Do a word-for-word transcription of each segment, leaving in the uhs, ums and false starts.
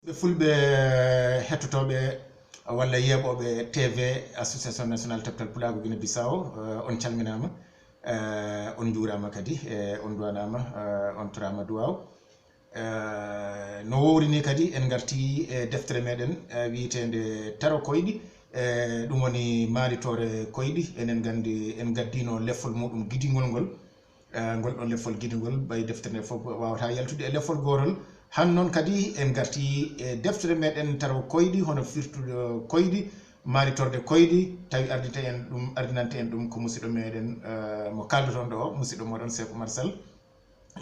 Ɓe fulɓe hettotooɓe walla yeeɓooɓe T V Association Nationale Taftal Pulaagu Guinée Bissau, eh, on calminaama, eh, on njuuraama kadi, eh, on duwanaama, eh, on toraama duwaaw. Eh, no wowri ni kadi en ngarti e deftere meɗen, eh, wiyeteende Taro Koyɗi, eh, ɗum woni maaritoore koyɗi. Enen nganndi en ngaddino leffol muɗum gidingol ngol. Eh, ngol ɗon leffol gidingol, ɓay deftere nde fof waawata yaltude e leffol gootol. Han noon kadi en ngarti e deftere meɗen Taro Koyɗi, hono firtude koyɗi, maaritorde koyɗi, tawi ardinte en ɗum, ardinante en ɗum ko musidɗo meɗen, eh, mo kaaldoton ɗo o, musidɗo moɗon Seek Oumar Sall.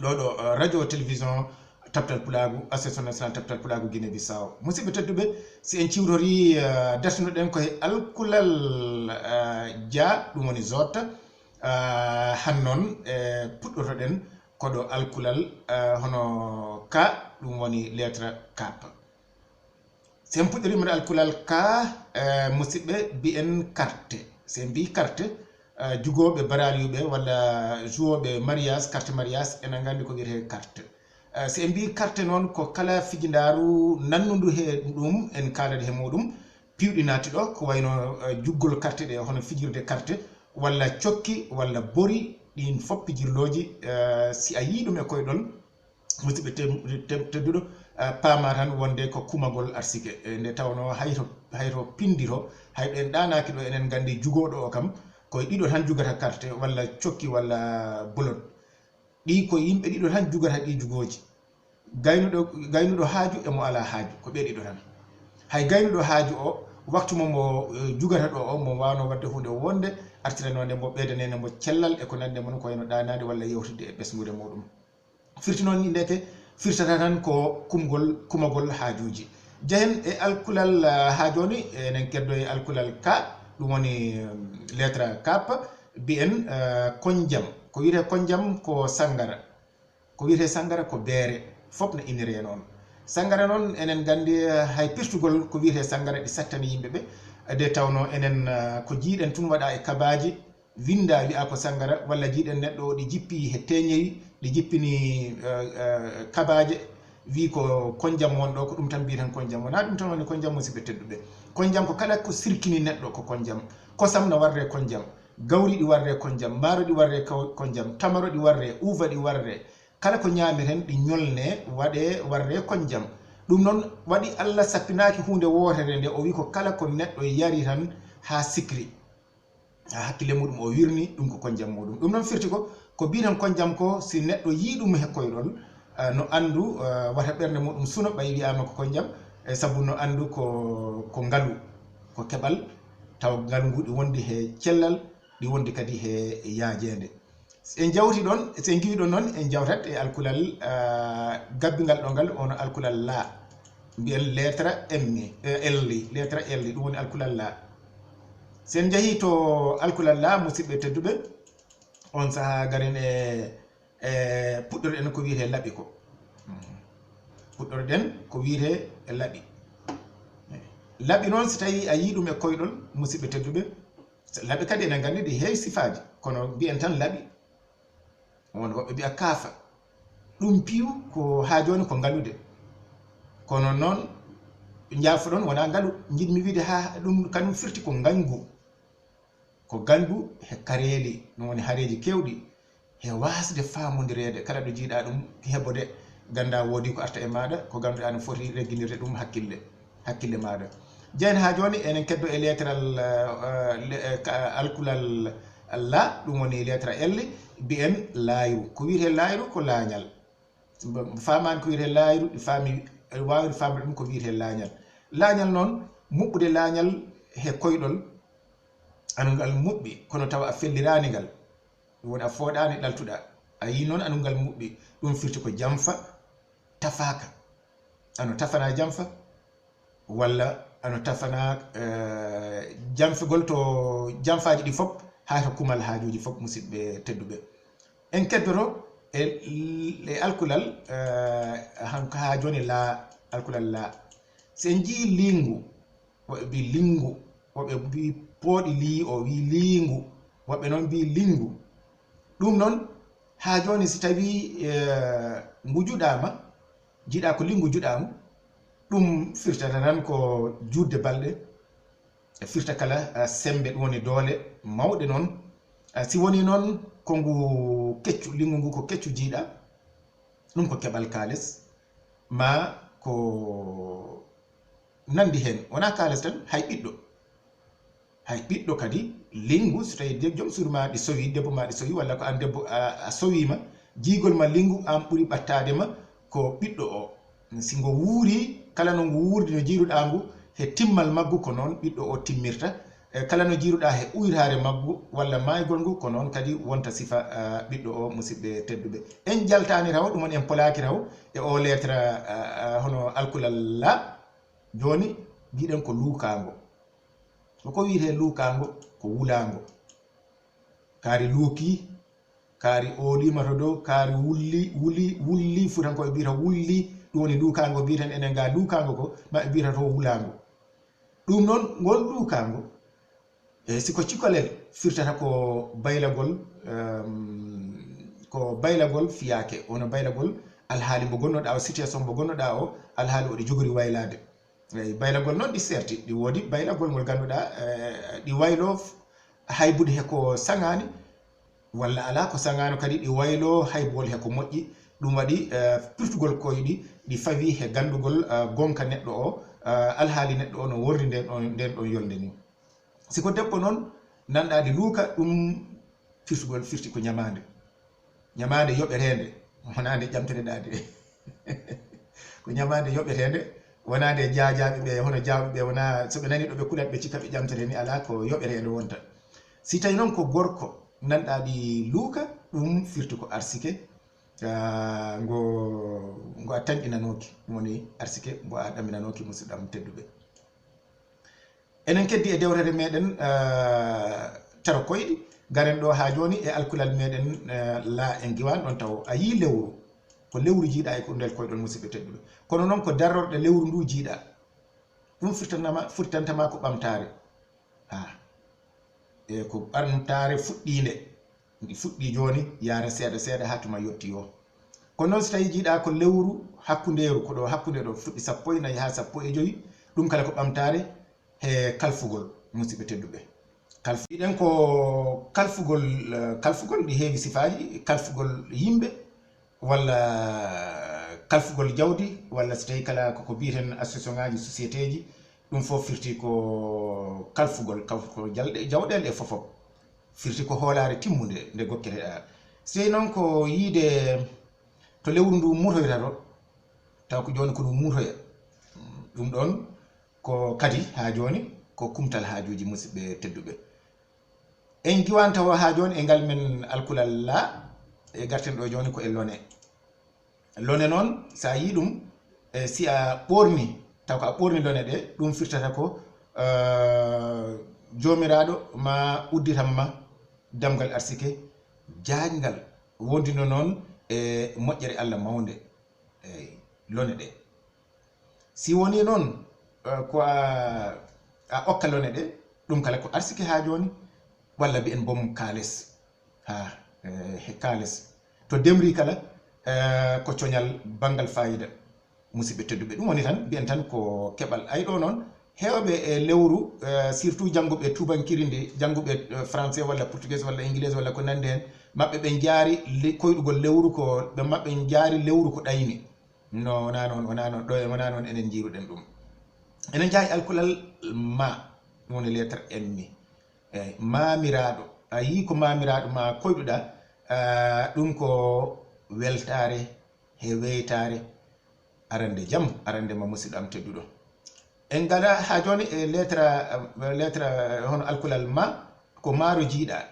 Ɗo ɗo, eh, radio télévision Taftal Pulaagu, Association Nationale Taftal Pulaagu Guinée Bissau. Musidɓe tedduɓe, si en ciwtori, eh, dartinoɗen ko e alkulal, eh, Dia, ɗum woni Zot. Ah, han noon, eh, puɗɗotoɗen ko ɗo alkulal, eh, hono ka, ɗum woni lettre kap. Si en puɗɗoriima ɗo alkulal ka, eh, musidɓe, mbiyen carte. Si en mbii carte, eh, jugooɓe baraliyuɓe walla jouwooɓe mariage, carte mariage, ena nganndi ko wiyetee carte. Eh, si en mbii carte noon, ko kala fijindaaru nannundu he ɗum, en kaalata he muɗum, piiwɗi naati ɗo, ko wayno, eh, juggol carte ɗe, hono fijirde carte, walla cokki, walla bori, ɗin fof pijirlooji, eh, si a yii ɗum e koyɗol, musidɓe tem-, tem-, tedduɗo, eh, paama tan wonde ko kumagol arsike. Eh, nde tawnoo hay to, hay to pinndiro, hay ɗo en ɗaanaaki ɗo, enen nganndi jugooɗo o kam, ko e ɗiɗo tan jugata carte, walla cokki, walla bolot. Ɗi ko yimɓe ɗiɗo tan jugata ɗi jugooji. Gaynuɗo, gaynuɗo haaju e mo alaa haaju, ko ɓe ɗiɗo tan. Hay gaynuɗo haaju o, waktu mo mo, eh, jugata ɗo o, mo waawno waɗde huunde wonde, artiranoonde mo, ɓeydanende mo cellal e ko nanndi e mum, ko wayno ɗaanaade walla yewtidde e ɓesnguure muɗum. Firti noon ni ndeke, firtata tan ko kumgol, kumagol haajuuji. Njahen e alkulal, ah, haa jooni, enen keddo e alkulal ka, ɗum woni, em, lettre kap, mbiyen, eh, konjam. Ko wiyetee konjam ko sanngara. Ko wiyetee sanngara ko beere, fof no iniree noon. Sanngara noon, enen nganndi, eh, hay pirtugol ko wiyetee sanngara ɗi sattani yimɓe ɓe. Nde tawnoo enen, eh, ko jiiɗen tun waɗa e kabaaji, winnda wiya ko sanngara, walla jiiɗen neɗɗo o ɗi jippi he teeñeyi, ɗi jippini, eh, eh, kabaaje, wi ko konjam won ɗo, ko ɗum tan mbiyeten konjam. Wonaa ɗum tan woni konjam, musidɓe tedduɓe. Konjam ko kala ko sirkini neɗɗo ko konjam. Kosam no warre konjam. Gawri ɗi warre konjam, maaro ɗi warre kaw-, konjam, tamaro ɗi warre, uva ɗi warre. Kala ko ñaameten ɗi ñolne, waɗe warre konjam. Ɗum noon waɗi Allah sappinaaki huunde wootere nde o wi ko kala ko neɗɗo yari tan haa sikri, haa hakkille muɗum o wirni, ɗum ko konjam muɗum. Ɗum noon firti ko, ko mbiyeten konjam ko, si neɗɗo yii ɗum he koyɗol, ah, no anndu, ah, wata ɓernde muɗum suno ɓay wiyaama ko konjam, e sabu no anndu ko, ko ngalu, ko keɓal, tawa ngalu ngu ɗi wondi he cellal, ɗi wondi kadi he yaajeende. Si en jawti ɗon, si en ngiwi ɗon noon, en jawtat e alkulal, ah, gabbingal ɗo ngal, ono alkulal la. Mbiyen lettre M, eh, L, lettre L, ɗum woni alkulal la. Si en njahii to alkulal la, musidɓe tedduɓe, on sahaa garen e, e puɗɗorɗen ko wiyetee laɓi ko. Puɗɗorɗen ko wiyetee laɓi. Laɓi noon, si tawii a yii ɗum e koyɗol, musidɓe tedduɓe, laɓi kadi enen nganndi ɗi heewi sifaaji, kono mbiyen tan laɓi. Won woɓɓe mbiya kaafa. Ɗum piiw ko haa jooni ko ngalude. Kono noon, njaafoɗon wonaa ngalu. Njiɗmi wiide haa ɗum, kanum firti ko ngañgu. Ko ngañgu he kareeli, ɗum woni hareeji keewɗi, he waasde faamondireede. Kala ɗo jiiɗaa ɗum heɓode, gannda woodi ko arta e maaɗa, ko ngannduɗaa no foti regginirde ɗum hakkille. Hakkille maaɗa. Jeen haa jooni, enen keddo e lettre al, eh, le-, eh, ka-, alkulal la, ɗum woni lettre L, mbiyen laayru. Ko wiyetee laayru ko laañal. Mbo-, mbo faamaani ko wiyetee laayru, ɗi faami, eh, waawde faamde ɗum ko wiyetee laañal. Laañal noon, muɓɓude laañal he koyɗol, ano ngal muɓɓi, kono tawa a felliraani ngal. Ɗum woni a fooɗaani ɗaltuɗaa. A yii noon ano ngal muɓɓi, ɗum firti ko jamfa, tafaaka. Ano tafanaa jamfa, walla ano tafanaa, eh, jamfegol to jamfaaji ɗi fof, haa to kumal haajuuji fof, musidɓe tedduɓe. En keddoto e, e alkulal, eh, hanko haa jooni la, alkulal la. Si en njii liingu, woɓɓe mbii linngu, woɓɓe mbii pooɗi lii, o wii liingu, woɓɓe noon mbii linngu. Ɗum noon, haa jooni si tawii, eh, ngu juɗaama, jiiɗaa ko linngu juɗaangu, Ɗum firtata tan ko juutde balɗe, e firta kala, a, semmbe, ɗum woni doole mawɗe noon. A, si woni noon ko ngu keccu, linngu ngu ko keccu jiyɗaa, ɗum ko keɓal kaalis, ma ko nanndi heen. Wonaa kaalis tan, hay ɓiɗɗo. Hay ɓiɗɗo kadi, linngu, so tawii de-, joom suudu ma ɗi sowi, debbo ma ɗi sowi, walla ko aan debbo a, a sowiima, jiyngol ma linngu, aan ɓuri ɓattaade ma ko ɓiɗɗo o. Si ngo wuurii, kala no ngu wuurdi, no jiyruɗaa ngu, he timmal maggu ko noon ɓiɗɗo o timmirta. E kala no jiyruɗaa he uyraare maggu walla maaygol ngu, ko noon kadi wonta sifa, a, ɓiɗɗo o, musidɓe tedduɓe. En njaltaani tawo, ɗum woni en polaaki tawo e o lettre, a, a, hono alkulal la. Jooni mbiɗen ko luukaango. Ko ko wiyetee luukaango? Ko wulaango. Kaari luukii, kaari ooliima to dow, kaari wulli, wuli, wulli, Fuutankooɓe mbiyata wulli, ɗum woni luukaango, mbiyeten enen ga luukaango ko, maɓɓe mbiyata to wulaango. Ɗum noon, ngol luukaango, e si ko cikolel, firtata ko baylagol, em, ko baylagol fiyaake, wano baylagol alhaali mbo ngonnoɗaa o, situation mbo ngonnoɗaa o, alhaali oɗo jogori waylaade. Eey, baylagol noon ɗi seerti, ɗi woodi baylagol ngol ngannduɗaa, eh, ɗi wayloo f-, haybude he ko saŋaani, walla alaa ko saŋaano kadi, ɗi wayloo haybugol he ko moƴƴi. Ɗum waɗi, eh, pirtugol koyɗi, ɗi fawii he ganndugol, eh, ngonka neɗɗo o, eh, alhaali neɗɗo o no worri ndeen ɗoon, ndeen ɗoon yolnde nii. Si ko debbo noon, nanɗaa ɗi luuka, ɗum firtugol firti ko ñamaande. Ñamaande yoɓeteende, wonaa nde ƴamtoreɗaa de. Ko ñamaande yoɓeteende, wonaa nde jaajaaɓe ɓe, hono jaawɓe ɓe, wonaa so ɓe nanii ɗo ɓe kulat, ɓe cikka ɓe ƴamtete ni, alaa, ko yoɓeteende wonta. Si tawii noon ko gorko, nanɗaa ɗi luuka, ɗum firti ko arsike, ah, ngo, ngo a tanƴinanooki, ɗum woni arsike, mbo a ɗaminanooki, musidɓe am tedduɓe. Enen keddi e dewtere meɗen, eh, taro koyɗi, garen ɗo haa jooni e alkulal meɗen, eh, la en ngiwan ɗon tawo. A yii lewru, ko lewru jiiɗa e ko nder koyɗol, musidɓe tedduɓe. Kono noon ko darorɗe lewru ndu jiiɗa. Ɗum firtantama, firtantama ko ɓamtaare. Ha. E ko ɓamtaare fuɗɗiinde. Ndi fuɗɗii jooni, yaara seeɗa seeɗa haa tuma yotti o. Kono noon, so tawii jiiɗaa ko lewru hakkundeeru, ko ɗo hakkunde ɗo fuɗɗi sappo e nayi haa sappo e joyi, ɗum kala ko ɓamtaare he kalfugol, musidɓe tedduɓe. Kalf-, mbiɗen ko kalfugol, eh, kalfugol, ɗi heewi sifaaji, kalfugol yimɓe, walla kalfugol jawdi, walla so tawii kala ko, ko mbiyeten association ŋaaji, société ji, ɗum fof firti ko kalfugol, kalfugol jalɗe, jawɗeele e fof fof. Firti ko hoolaare timmunde nde gokketeɗaa. So tawii noon ko yiide to lewru ndu mutoyta to, taw ko jooni ko ɗum mutoya. Ɗum ɗoon ko kadi haa jooni ko kumtal haajuuji, musidɓe tedduɓe. En ngiwan tawo haa jooni e ngal men alkulal la, e garten ɗo jooni ko e lone. Lone noon, so a yii ɗum, e si a ɓoorni, taw ko a ɓoorni lone ɗe, ɗum firtata ko, eh, joomiraaɗo ma udditan ma damgal arsike jaajngal, wondindo noon e moƴƴere Allah mawnde. Eey, lone ɗe. Si woni noon, eh, ko a, a okka lone ɗe, ɗum kala ko arsike haa jooni, walla mbiyen boom kaalis. Ha, eh, he kaalis. To demri kala, eh, ko coñal banngal faayiida. Musidɓe tedduɓe, ɗum woni tan, mbiyen tan ko keɓal. Ay ɗo noon, heewɓe e lewru, eh, surtout jannguɓe tuubankiri ndi, jannguɓe, eh, français walla portugais walla inglais walla ko nanndi heen, maɓɓe ɓe njaari le-, koyɗugol lewru ko, ɓe maɓɓe njaari lewru ko ɗayni. No, wonaa noon, wonaa noon, ɗo e wonaa noon enen njiiruɗen ɗum. Enen njaha e alkulal ma, ɗum woni lettre M. Eey, maamiraaɗo. A yii ko maamiraaɗo ma koyɗuɗaa, ah, ɗum ko weltaare he weytaare. Arande jam, arande ma, musidɗo am tedduɗo. En ngala haa jooni e lettre, eh, lettre, eh, hono alkulal ma, ko maaro jiiɗaa.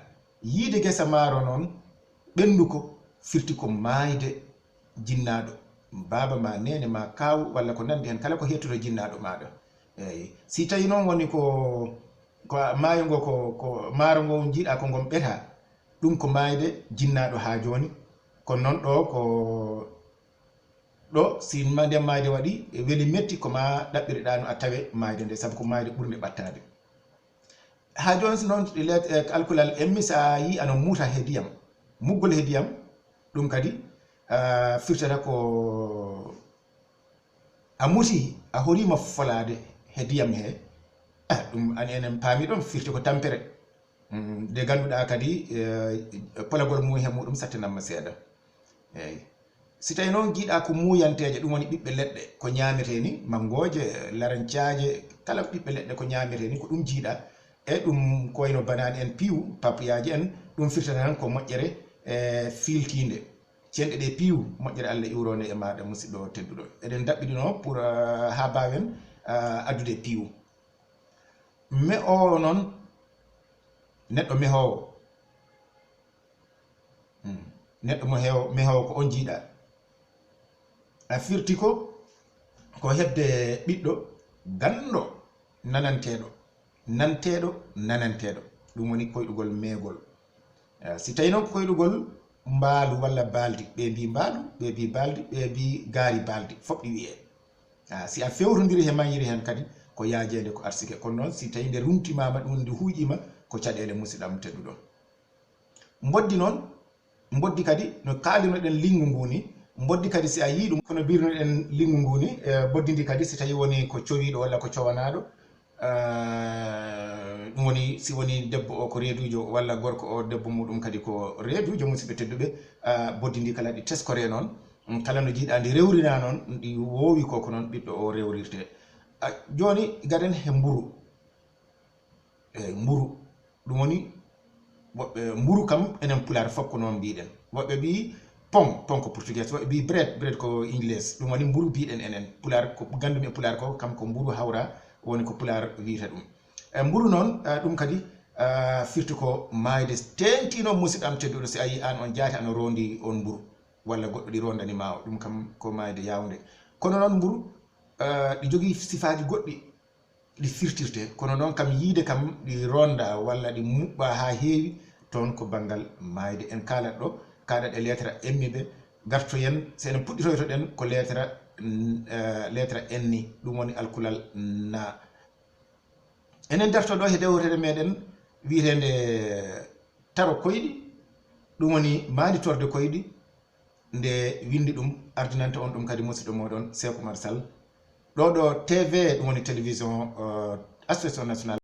Yiide ngesa maaro noon, ɓenndu ko, firti ko maayde jinnaaɗo, baaba ma, neene ma, kaawu, walla ko nanndi heen, kala ko heettude jinnaaɗo maaɗa. Eey. Si tawii noon woni ko, ko maayo ngo, ko, ko maaro ngo njiiɗaa ko ngon ɓetaa, ɗum ko maayde jinnaaɗo haa jooni. Kono noon ɗo ko, ɗo, si ma nden maayde waɗi, weli metti, ko ma ɗaɓɓiriɗaa no a tawe maayde nde, sabu ko maayde ɓurnde ɓattaade. Haa jooni, so noon, let-, eh, alkulal emmi, so a yii ano muta he ndiyam, muggol he ndiyam, ɗum kadi, ah, firtata ko a muti, a horiima folaade he ndiyam hee, ah, ɗum an enen paami ɗoon firti ko tampere. Mm, nde ngannduɗaa kadi, eh, polagol mum he muɗum sattinamma seeɗa. Eeyi. Si tawii noon njiiɗaa ko muuyanteeje, ɗum woni ɓiɓɓe leɗɗe, ko ñaametee ni, manngooje, larancaaje, kala ɓiɓɓe leɗɗe ko ñaametee ni, ko ɗum njiiɗaa. E ɗum ko wayno banaani en, piiw, papayaaji en, ɗum firtata tan ko moƴƴere, e, fiiltiinde. Cenɗe ɗe piiw, moƴƴere Allah iwronde e maaɗa, musidɗo tedduɗo. Eɗen ndaɓɓiɗinoo pour, ah, haa mbaawen, ah, addude piiw. Mehoowo noon, neɗɗo mehoowo. Hmm. Neɗɗo mo heewo-, mehoowo ko on njiiɗaa. A firti ko, ko heɓde ɓiɗɗo ganndo nananteeɗo. Nanteeɗo, nananteeɗo. Ɗum woni koyɗugol meegol. Ah, si tawii noon ko koyɗugol mbaalu walla baaldi, ɓe mbii mbaalu, ɓe mbii baaldi, ɓe mbii gaari baaldi, fof ɗi wiyee. Ah, si a fewtondiri he mañiri heen kadi, ko yaajeende, ko arsike. Kono noon, si tawii nde runtimaama, ɗum nde huuƴiima, ko caɗeele, musidɗo am tedduɗo. Mboddi noon, mboddi kadi, no kaalirnoɗen linngu ngu ni, mboddi kadi, si a yii ɗum, kono mbirnoɗen linngu ngu ni, e, mboddi ndi kadi, si tawii woni ko cowiiɗo walla ko cowanaaɗo, ah, ɗum woni, si woni debbo o ko reeduujo walla gorko o, debbo muɗum kadi ko reeduujo, musidɓe tedduɓe, ah, mboddi ndi kala ɗi teskoree noon, mm, kala no njiiɗaa ndi rewrinaa noon, ɗi woowi ko, ko noon ɓiɗɗo o rewrirtee. Ah, jooni, garen he mburu. E, mburu, ɗum woni, woɓɓe, mburu kam, enen Pulaar fof ko noon mbiiɗen. Woɓɓe mbii pon, pon ko portugais, woɓɓe mbii bread, bread ko English. Ɗum woni mburu mbiiɗen enen. Pulaar, ko ganndumi e Pulaar ko, kam ko mburu hawra, woni ko Pulaar wiyata ɗum. E, mburu noon, e, ɗum kadi, e, firti ko maayde teeŋti noon, musidɗo am tedduɗo, si a yii aan on jaati ano roondi on mburu, walla goɗɗo ɗi roondani ma o, ɗum kam ko maayde yaawnde. Kono noon mburu, e, ɗi jogii sifaaji goɗɗi, ɗi firtirtee, kono noon kam yiide kam ɗi ronda walla ɗi muɓɓa haa heewi, toon ko banngal maayde. En kaalat ɗo, kaalat e lettre M ɓe, gartoyen, so enen puɗɗitoytoɗen ko lettre, mm, eh, lettre N ni, ɗum woni alkulal na. Enen darto ɗo he dewtere meɗen wiyeteende Taro Koyɗi, ɗum woni maanditorde koyɗi, nde winndi ɗum, ardinanta on ɗum kadi musidɗo mooɗon Seeku Umar Sall. Ɗo ɗo T V, ɗum woni télévision, euh, association nationale.